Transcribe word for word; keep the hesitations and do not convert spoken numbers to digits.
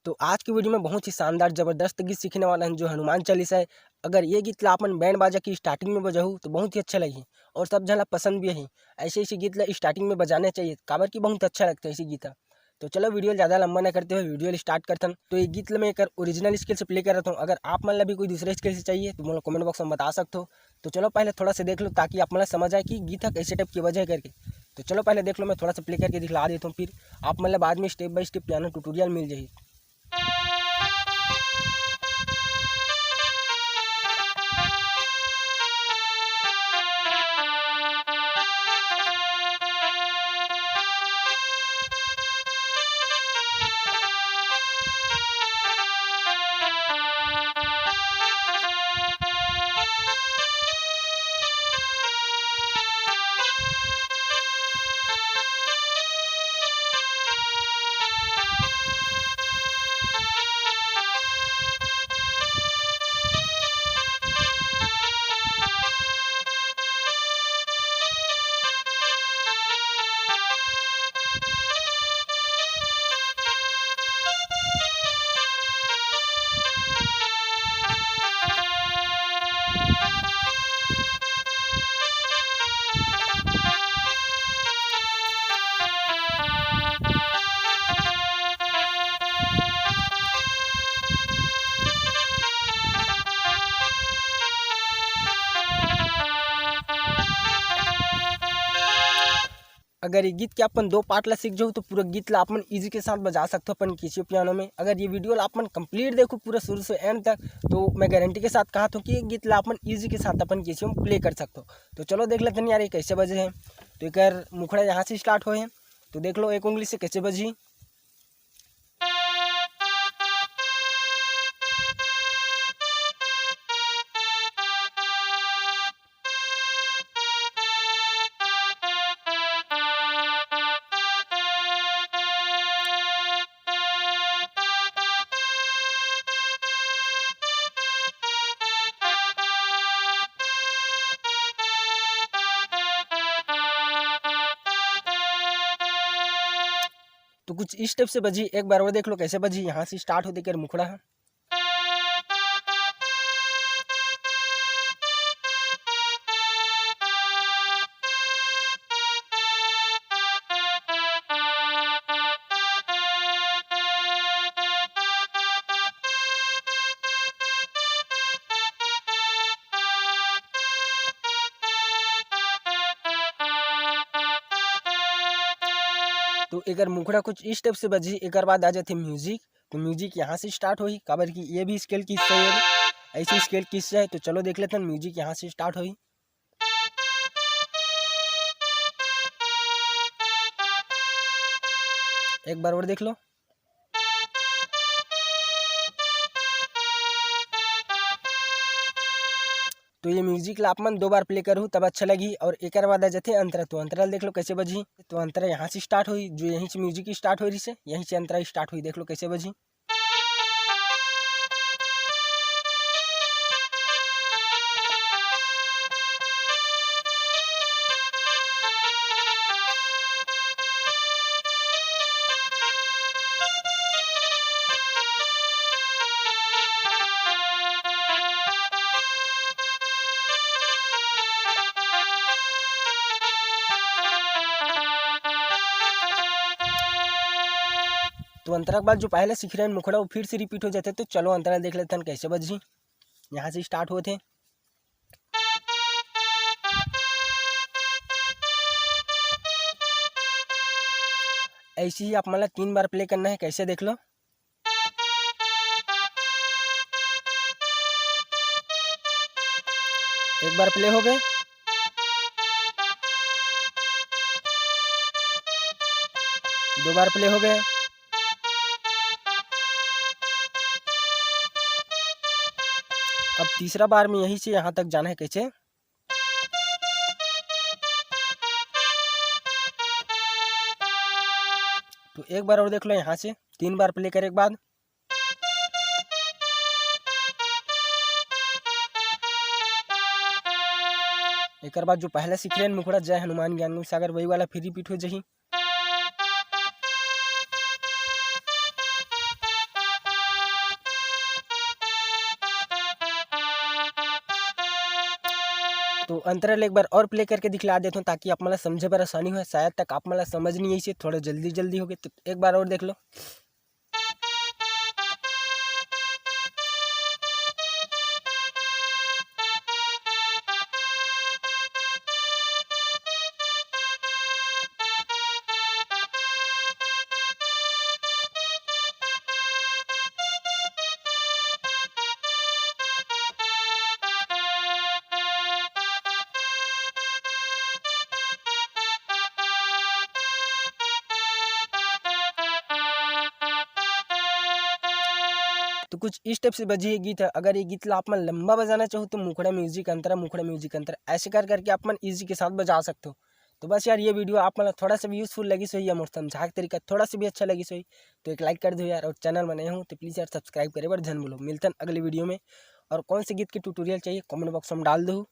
तो आज के video में बहुत ही शानदार जबरदस्त गीत सीखने वाला हन, जो हनुमान चालीसा है। अगर ये गीत ला अपन बैंड बाजा की starting में बजाहू तो बहुत ही अच्छा लगही और सब झन ला पसंद भी आही। ऐसे ऐसे गीत ला starting में बजाने चाहिए, काबर कि बहुत अच्छा लगता है ऐसे गीत। तो चलो video ला ज़्यादा लंबा ना करते हुए video ला start करथन। तो ये गीत ला मैं एकर original scale से play करत हूँ। अगर आप मन ला भी कोई दूसरे scale से चाहिए तो मोला comment box में बता सकते हो। तो चलो पहले थोड़ा सा देख लो, ताकि आप मन ला समझ आए कि गीत ह कैसे type के बजे करके। तो चलो पहले देख लो, मैं थोड़ा सा play करके दिखला देता हूँ, फिर आप मन ला बाद में step by step piano tutorial मिल जाही। अगर ये गीत के अपन दो part ला सीख जाओ तो पूरा गीत ला अपन easy के साथ बजा सकते हो अपन Casio piano में। अगर ये video ला अपन complete देखो पूरा शुरू से end तक, तो मैं guarantee के साथ कहा था कि ये गीत ला अपन easy के साथ अपन Casio में play कर सकते हो। तो चलो देख लेते हैं यार, ये कैसे बजे है। तो एकर मुखड़ा यहाँ से start होए है, तो देख लो एक उंगली से कैसे बजी। तो कुछ इस type से बजी, एक बार और देख लो कैसे बजी। यहाँ से start होते कर मुखड़ा है। तो एकर मुखड़ा कुछ इस type से बजी, एकर बाद आ जाथे music। तो music यहाँ से start होही, काबर कि ये भी scale के हिस्सा है, ऐसे scale के हिस्सा है। तो चलो देख लेथन music यहाँ से start होही। एक बार और देख लो। तो ये music ला आप मन दो बार play करहू तब अच्छा लगही। और एकर बाद आ जाथे अंतरा। तो अंतरा ल देख लो कैसे बजही। तो अंतरा यहाँ से start होही, जो यहीं से music start हो रही से, यहीं से अंतरा start होही। देख लो कैसे बजही। तो अंतरा के बाद जो पहले सीख रहे हैं मुखड़ा, वो फिर से repeat हो जाते। तो चलो अंतरा देख लेते हैं कैसे बजही। यहाँ से start होते हैं। ऐसे ही आप मन ला तीन बार play करना है, कैसे देख लो। एक बार play हो गए, दो बार play हो गए। अब तीसरा बार में यहीं से यहाँ तक जाना है कैसे। तो एक बार और देख लो, यहाँ से तीन बार play करे के बाद। एकर बाद जो पहला सीख रहे हैं मुखड़ा जय हनुमान ज्ञान गुण सागर, वही वाला फिर repeat हो जाही। तो अंतरा ल एक बार और प्ले करके दिखला देथों, ताकि आप मन ला समझे बर आसानी होय। शायद तक आप मन ला समझ नहीं आइसे, थोड़ा जल्दी जल्दी होगे, तो एक बार और देख लो। तो कुछ इस टाइप से बजी ये गीत ह। अगर ये गीत ला आप मन लंबा बजाना चाहो तो मुखड़ा म्यूजिक अंतरा, मुखड़ा म्यूजिक अंतरा, ऐसे कर करके आप मन ईजी के साथ बजा सकते हो। तो बस यार, ये वीडियो आप मन ला थोड़ा सा भी यूजफुल लगिस होही या मोर समझाए के तरीका थोड़ा सा भी अच्छा लगिस होही, तो एक लाइक कर दो यार, और चैनल में नए हो तो प्लीज यार सब्सक्राइब करे बर झन भूलो। मिलतन अगले वीडियो में, और कौन से गीत के ट्यूटोरियल चाहिए कमेंट बॉक्स में डाल दो।